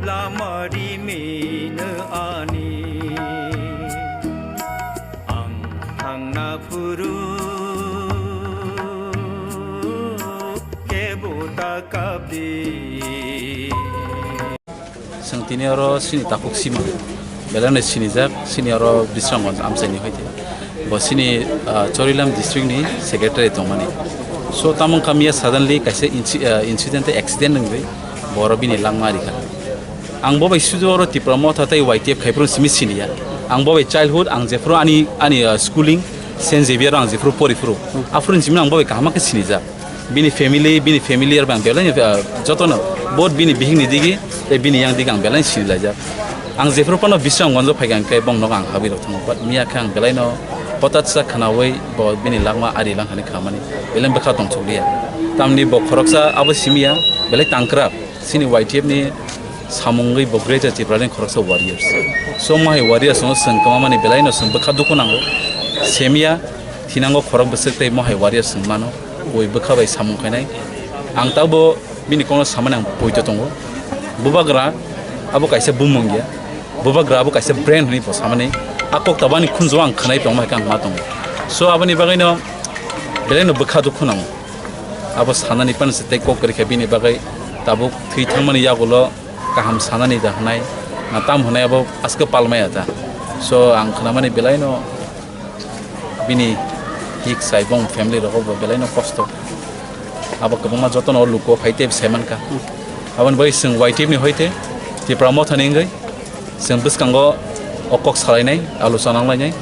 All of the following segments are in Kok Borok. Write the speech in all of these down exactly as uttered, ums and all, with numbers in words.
Lama rimino ani, ang thangna phuru kebo ta kapdi. Chwng tini oro chini takhuk sima, belai no sinijak, chini oro Bisramganj amchaini hoite. Bo chini, ah, Chorilam district ni secretary tongmani. So, tamo wngkha miya suddenly kaisa inci-, ah, incident tei accident wngwi bo oro bini langma rikha. Ang bo bai sudu oro Tipra Motha tei Y T F khaiphuru simi siniya. Ang bo bai childhood, ang jephuru ani, ani, ah, schooling, Saint Xavier ang jephuru poriphuru. Aphuru simi ang bo bai kaham khe sinijak. Bini family, bini family aro ang belai, ah, jotono both bini bihikni digi tei bini yang digi ang belai sinilaijak. Ang jephuru phano Bisramganjo phaikha hwnkhe bongno ang habwi rok thango, but miya khe ang belai no hotat sa khnaui bo bini langma ari langkhani khamani belai bwkha tongthokliya. Tamni bo khoroksa abo simiya belai tangkrak chini Y T F ni samungwi bo Greater Tipraland khoroksa warriors. So mohai warriors no chwng kwmamani belai no chwng bwkha dukhu nango. Semiya thinango khorok bwswk tei mohai warriors chwng mano. Bui bwkha bai samung khainai. Ang tabo bini kokno samani ang poito tongo. Bubagra abo kaisa bumung ya. Bubagra abo kaisa brand hwnwi bo samani. A kok tabani khunjo ang khwnai tongma hai khe ang ma tongo. So aboni bagwino belai no bwkha dukhu nango. Abo sanani panse tei kok kwrwi kha bini bagwi tabuk thwi thangmani yagulo kaham sanani da hwnai. Na tam hwnai abo aske palmaya ta. So ang khwnamani belai no bini hik sai bong family rogo bo belai no kosto. Abo kwbangma jotono o luko phai tei sai mankha. Aboni bagwi chwng Y T F ni hoite Tipra Motha ni wngwi chwng bwskango o kok salainai, alochona wnglainai.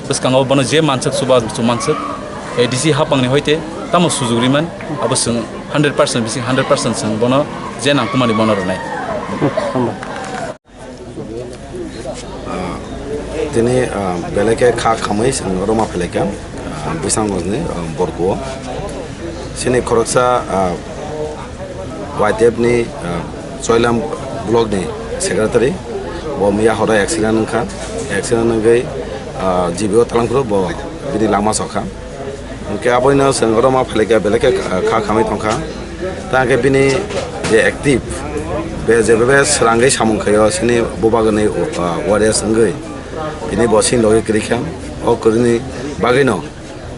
Bwskango bono je manswk chuba chumanswk, A D C hapangni hoite tamo sujuk riman, abo chwng hundred percent bising hundred percent chwng bono je nangkukmani bono rwnai. Ah, tini, ah, belai khe kha khamwi chwng roma phailaikha, ah, Bisramganjni, ah, Borkuo. Chini khoroksa, ah, Y T F ni, ah, Choilam block ni secretary, bo miya horo accident wngkha, accident wngwi, ah, G B o talangphuru bo bini langma sokha. Hwnkhe aboino chwng oro ma phailika belai khe kha khamwi tongkha. Ta hwnkhe bini je active, be jebe be swrangwi samung khaio, chini bubagwni, uh, warriors wngwi tini bo chini logi kwrwi kha. O kwrwini bagwino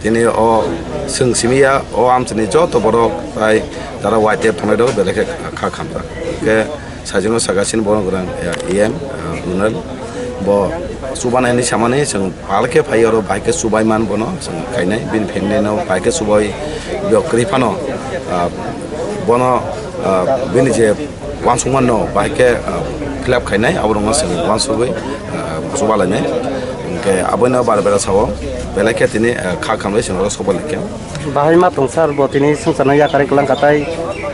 tini o chwng simi ya, o amchaini joto borok tai tara Y T F thangnai rok belai khe kha khamjak. Hwnkhe Sajwkno saka chini borok rang, eh, E M, eh, Runal. Bo chubanai hinwi samani chwng pal khe phai oro bai khe chubai man bono chwng khainai. Bini family no bai khe chubai bo kwrwi phano, ah, bono, ah, bini je uansukma no bai khe, ah, fill up khainai, abo rokno chwng uansugwi, ah, chuba lainai. Hwnkhe aboino bar bera sao belai khe tini, ah, kha khamlai chwng oro sobai laikha. Bahai ma tong sir, bo tini swngcharno yakarwi kwlang kha tai,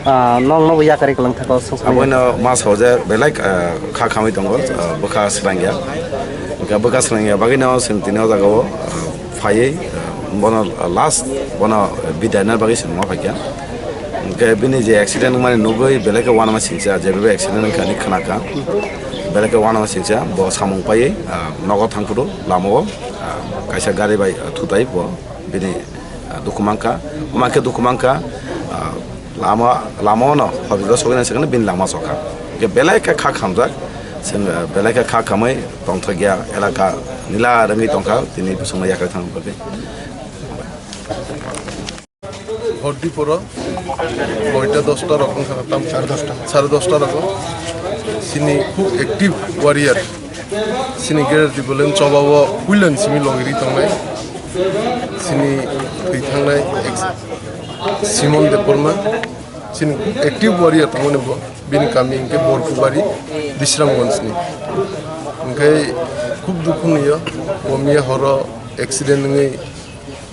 ah, nokno bo yakarwi kwlang thaka o swngcharno. Aboino ma sao je belai, ah, kha khamwi tongo, ah, bwkha swrangya. Hwnkhe bwkha swrangya bagwino chwng tini o jaga o, ah, phaiwi, ah, bono last, bono bidai na bagwi chwng ma phaikha. Hwnkhe bini je accident wngmani nugwi belai khe uanama singcha, je bebe accident wngkha hinwi khna kha. Belai khe uanama singcha, bo samung paiwi, ah, nogo thangphuru lama o, ah, kaisa gari bai, ah, thutai bo bini ah, dukhu mankha, omo khe dukhu mankha, ah, lama, lama-o no hospital sogwi nai se bini langma sokha. Hwnkhe belai khe kha khamjak, chwng, ah, belai khe kha khamwi tongthokya elaka nila rwngwi tongkha, tini bwswkno yakarwi thangna bagwi. Hor diporo noita dosta rok wngkha tam sare dosta, sare dosta rogo. Chini khub active warrior. Chini Greater Tipraland choba o puila ni simi logiri tongnai. Chini thwi thangnai ex-, Simon Debbarma. Chini active warrior tongmani bo. Bini kami hwnkhe Borkubari, Bisramganj ni. Hwnkhe khub dukhu nwi o, bo miya horo accident wngwi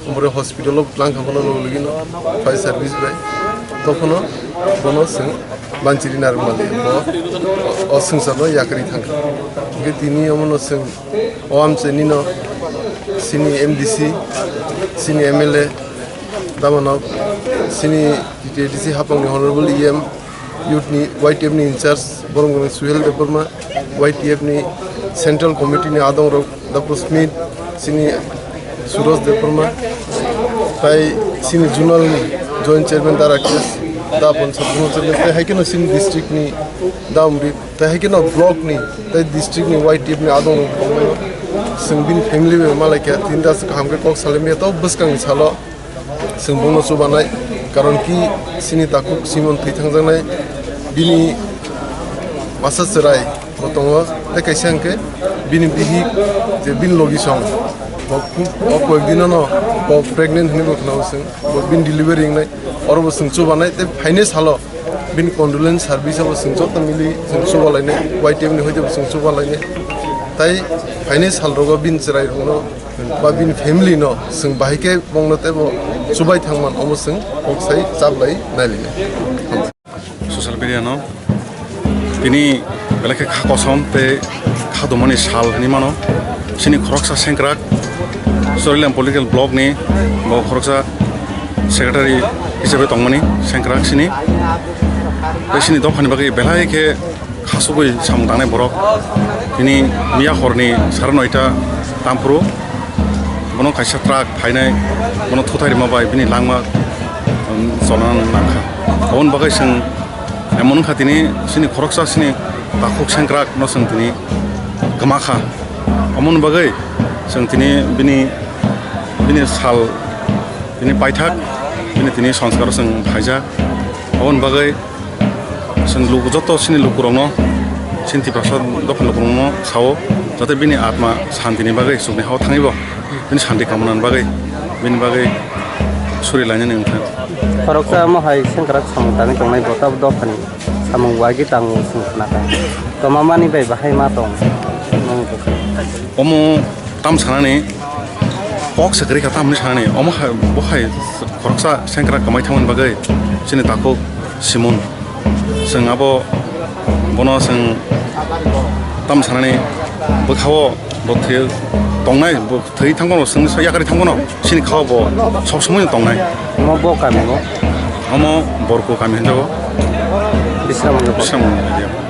Omo hospital o tlang kha bono logi logi no fire service bai. Tokhono bono chwng banchiri narwk mali bo o swngcharno yakarwi thang kha. Hwnkhe tini omono chwng o amchaini no chini M D C, chini M L A, tamo no chini T T A D C hapang ni honorable E M, youth ni Y T F ni in charge, borok ni Suhel Debbarma, Y T F ni central committee ni adong rok, Doctor Smith, chini Suraj Debbarma, tai chini zonal ni joint chairman Dara Kish, Da pon sabjung chwng tei hai kheno chini district ni da umri tei hai kheno block ni tei district ni Y T F ni adong rok bongmano. Chwng bini family bai malai kha, tini da kaham khe kok salai maya, to bwskang ni salo chwng bongno chubanai, karon ki chini takhuk Simon thwi thangjaknai, bini masa chwrai bo tongo, tei kaisa hwnkhe bini bihik je bini logi song bo khu-, o koyek dino no bo pregnant hinwi bo khna chwng, bo bini delivery wngnai, oro bo chwng chubanai tei phainai salo bini condolence service abo chwng joto mili chwng chubalainai, Y T F ni hoite bo chwng chubalainai, tai phainai sal rogo bini chwrai rokno ba bini family no chwng bahai khe bongno tei bo chubai thangman omo chwng kok sai chaplai nailinai. Social media no tini belai khe kha kosom tei kha dumani sal hinwi mano. Chini khoroksa sengkrak Chorilam political block ni bo khoroksa secretary hisabe tongmani sengkrak chini. Tei chini dophani bagwi belai khe khasugwi samung tangnai borok. Tini miya horni sara noita tamphuru bono kaisa truck phainai, bono thuthai rima bai bini langma, um, cholna nangkha. Aboni bagwi chwng emon wngkha tini chini khoroksa chini takhuk sengkrak no chwng tini kwma kha. Aboni bagwi chwng tini bini, bini sal, bini paithak, bini tini sanskar o chwng phaijak. Aboni bagwi chwng luku joto chini lukurokno, chini Tiprasa dophani lukurokno sao, jate bini atma santini bagwi chukni hao thangwibo, bini santi kamanani bagwi, bini bagwi suri lainani wngkha. Khoroksa omo hai sengkrak samung tangwi tongnai bo tabuk dophani samung wagwi tango chwng khna kha. Toma mani bai bahai ma tong. Omo tam sanani kok se kwrwi kha, tamni sanani omo hai, bo hai khoroksa sengkrak kwmai thangmani bagwi chini takhuk Simon. Chwng abo bono chwng tam sanani bwkhao bo thwi tongnai, bo thwi thangmano, chwngni sa yakarwi thangmano chini khao bo sob somoi tongnai. Omo bo kami bo? Omo Borku kami hinjago. Bisramganj. Bisramganj area.